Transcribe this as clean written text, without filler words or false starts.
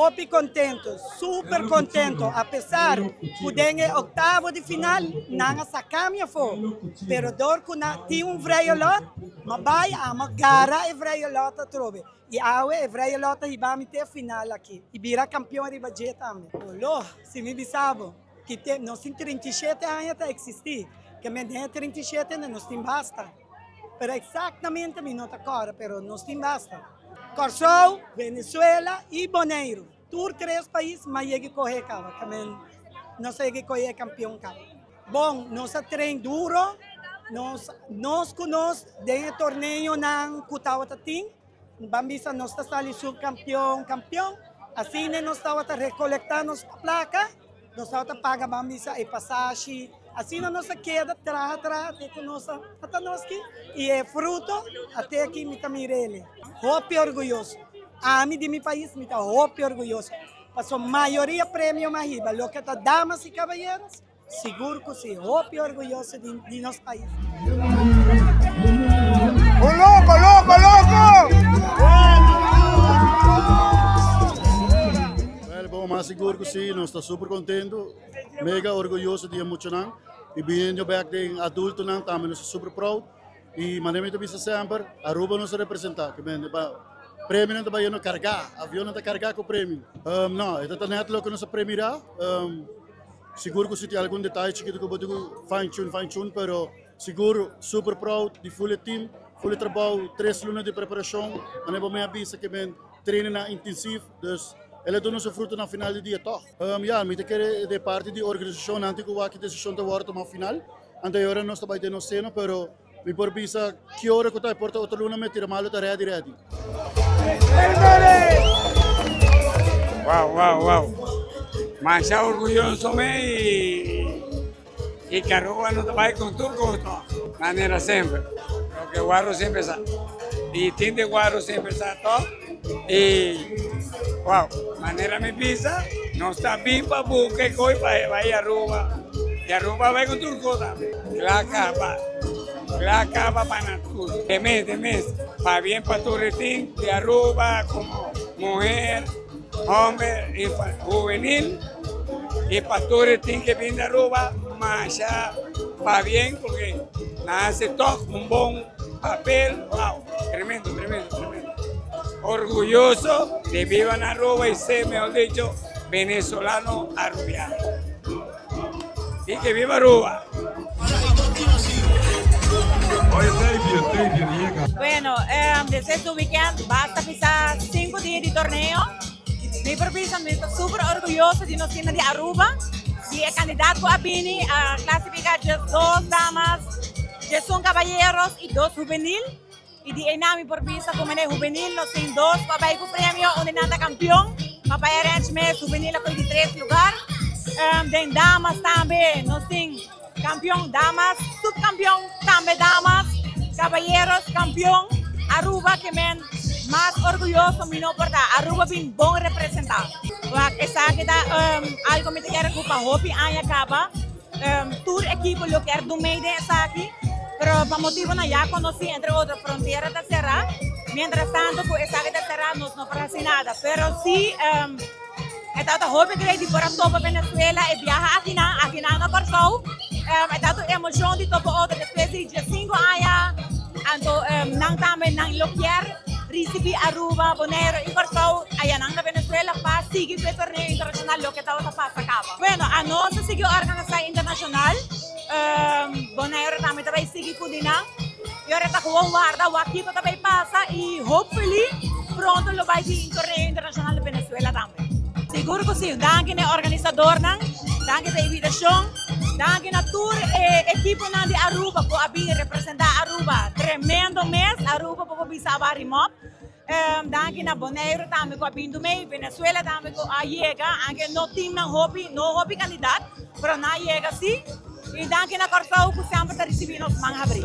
Hopi contento, super contento, a pesar cu den e octavo di final nan a saca mi afo, pero dor cu nan tin un vrije lot, m'a bay a m'a gara e vrije lot atrobe y awe e vrije lot a hiba mi te final aki y bira campeon riba dje tambe. Olo, si mi bisa bo, ki te, nos tin 37 aña ta existi, ke men den e 37 nos tin basta, pero exactamente mi no ta corda, pero nos tin basta. Kòrsou, Venezuela i Boneiru. Tur tres pais m'a yega kohe kaba, ta men nos a yega kohe e kampion kaba. Bon, nos a train duro, nos nos ku nos den e torneonan ku tabata tin, ban bisa nos ta sali subkampion, kampion, asina nos tabata rekolektá nos plaka. Nos tabata paga ban bisa e pasashi. Asina nos a keda traha traha te ku nos a ta nos ki i e fruto a te aki mi ta mira ele. Hopi orguyoso. Ami di mi pais mi ta hopi orguyoso pasobra mayoria premio mi a hiba loke ta damas i kabayeros sigur ku si hopi orguyoso di nos pais. Un loko loko loko! Wel bon, mas sigur ku si, nos ta super contento, mega orguyoso di e muchanan y biniendo bek den adultonan tambe nos ta super proud y manera mi ta bisa semper, Aruba nos ta representa, ke men ba premionan ta bayendo carga, avionnan ta carga cu premio. No, e ta ta net loke nos a premira. Sigur ku si tin algun detaye chikito ku bo tin ku fine tune, fine tune, pero sigur super proud di full e team, full e trabou, tres luna di preparashon, manera bo mi a bisa ke men trainingnan intensief, dus el a duna su fruto na final di dia tòg. Ya, mi ta kere di parti di organisashon nan tin ku wak ki desishon ta wòrdu tuma final, anto e ora nos ta bai den nos seno, pero Mi por bisa ki ora ku ta e porta otro luna mi a tira malo ta ready ready. Wow wow wow masha orguyoso me y y que Aruba no ta bay con tur gusto manera semper loke Guaro semper sa y tin de Guaro semper sa to y wow manera mi bisa nos ta bin pa buca e coy pa bay Aruba y Aruba bay con tur cosa Kla kaba, kla kaba pa nan tur. De mes, de mes, pabien pa tur e tin di Aruba como muher, homber y hubenil y pa tur e tin ke bin di Aruba masha pabien porque nan haci toch un bon papel, wow, tremendo, tremendo, tremendo. Orguyoso di biba na Aruba y ser mehor dicho venezolano arubiano. Y que viva Aruba! Bueno, desde su weekend basta pisa 5 dia di torneo. Mi por bisa mi ta super orguyoso di nos team di Aruba. Di e kandidaat ku a bini a klasifiká djes dos damas, djes un kabayeros i dos hubenil. I di einan mi por bisa ku mene hubenil nos tin dos ku a bai ku premio, un di nan ta kampion, Papaya Ranch mes hubenil a kohe di tres lugar. Den damas tambe nos tin kampion damas, subkampion tambe damas, kabayeros kampion. Aruba ke men mas orguyoso mi no por ta, Aruba bin bon representa. Wak esaki ta algo mi ta kere ku pa hopi aña kaba. Tur ekipo lo kier dun mei den esaki, pero pa motibonan ya konosí, entre otro frontera ta será. Mientras tanto ku esaki ta será nos no por hasi nada. Pero si e tabata hopi grei di por a topa Venezuela e biaha akinan, akinan na Kòrsou. E tabata un emoshon di topa otro despues di diesinku aña. Anto nan tambe nan lo kier risibí Aruba, Boneiru i Kòrsou ayanan na Venezuela pa sigui ku e torneo internashonal loke tabata pasa kaba. Bueno, anos ta sigui organisá internashonal, Boneiru tambe ta bai sigui ku di nan i ora ta gewoon warda wak kiko ta bai pasa i hopefully pronto lo bai tin torneo internashonal na Venezuela tambe. Sigur ku si, danki na e organisadornan, danki pa e invitashon. Danki na tur e ekiponan di Aruba ku a bin representá Aruba tremendo mes. Aruba por por bisa a bari mop. Danki na Boneiru tambe ku a bin dumei, Venezuela tambe ku a yega, anke no tin nan hopi, no hopi kandidat, pero nan a yega si. I danki na Kòrsou ku semper ta risibí nos man habrí.